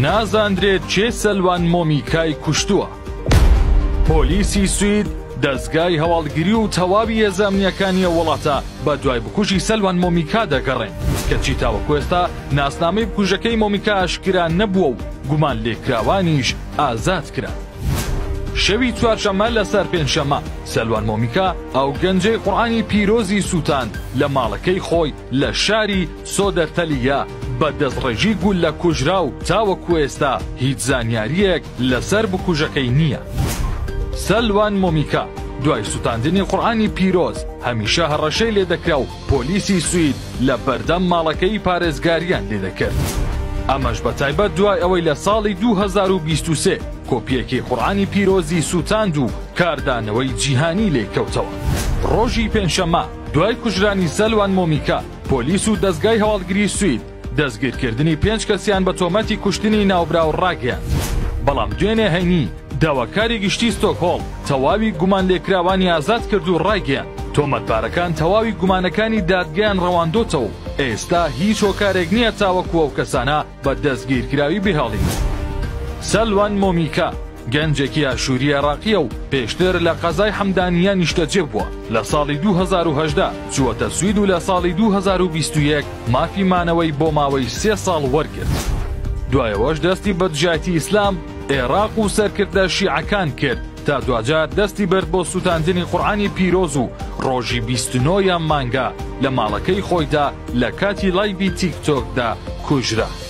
نازاندرێت کێ سەلوان مۆمیکای کوشتووە. پۆلیسی سوید، دەزگای هەواڵگری و تەواوی هێزە ئەمنییەکانی ئەو وڵاتە بە دوای بکوژی سەلوان مۆمیکا دەگەڕێن، کەچی تاوەکو ئێستا ناسنامەی بکوژەکەی مۆمیکا ئاشکرا نەبووە و گومانلێکراوانیش ئازاد کران. شەوی چوارشەممە لەسەر پێنجشەممە، سەلوان مۆمیکا ئەو گەنجەی قورئانی پیرۆزی سووتاند لە ماڵەکەی خۆی لە شاری سۆدەرتەلیە بە دەستڕێژی گوللە کوژرا و تاوەکو ئێستا هیچ زانیارییەک لەسەر بکوژەکەی نییە. سەلوان مۆمیکا دوای سوتاندنی قورئانی پیرۆز هەمیشە هەڕەشەی لێدەکرا و پۆلیسی سوید لە بەردەم ماڵەکەی پارێزگاریان لێدەکرد. ئەمەش بەتایبەت دوای ئەوەی لە ساڵی 2023 کۆپییەکی قورئانی پیرۆزی سوتاند و کاردانەوەی جیهانی لێکەوتەوە. ڕۆژی پێنجشەممە دوای کوژرانی سەلوان مۆمیکا، پۆلیس و دەزگای هەواڵگری سوید دەستگیرکردنی پێنج کەسیان بە تۆمەتی کوشتنی ناوبراو ڕاگەیاند. بەڵام دوێنێ هەینی، داواکاری گشتی ستۆکهۆڵم تەواوی گومانلێکراوانی ئازاد کرد و ڕایگەیاند، تۆمەتبارەکان تەواوی گومانەکانی دادگەیان ڕەواندۆتەوە و ئێستا هیچ هۆکارێک نییە تاوەکو ئەو کەسانە بە دەستگیرکراوی بهێڵین. سەلوان مۆمیکا، گەنجێکی ئاشووری عێراقییە و پێشتر لە قەزای حەمدانییە نیشتەجێ بووە، لە ساڵی 2018 چووەتە سوید و لە ساڵی 2021 مافی مانەوەی بۆ ماوەی سێ ساڵ وەرگرت. دوای ئەوەش دەستی بە دژایەتی ئیسلام، عێراق و سەرکردە شیعەکان کرد تا دواجار دەستی برد بۆ سووتاندنی قورئانی پیرۆز و ڕۆژی 29 ی ئەم مانگە لە ماڵەکەی خۆیدا لە کاتی لایڤی تیکتۆکدا کوژرا.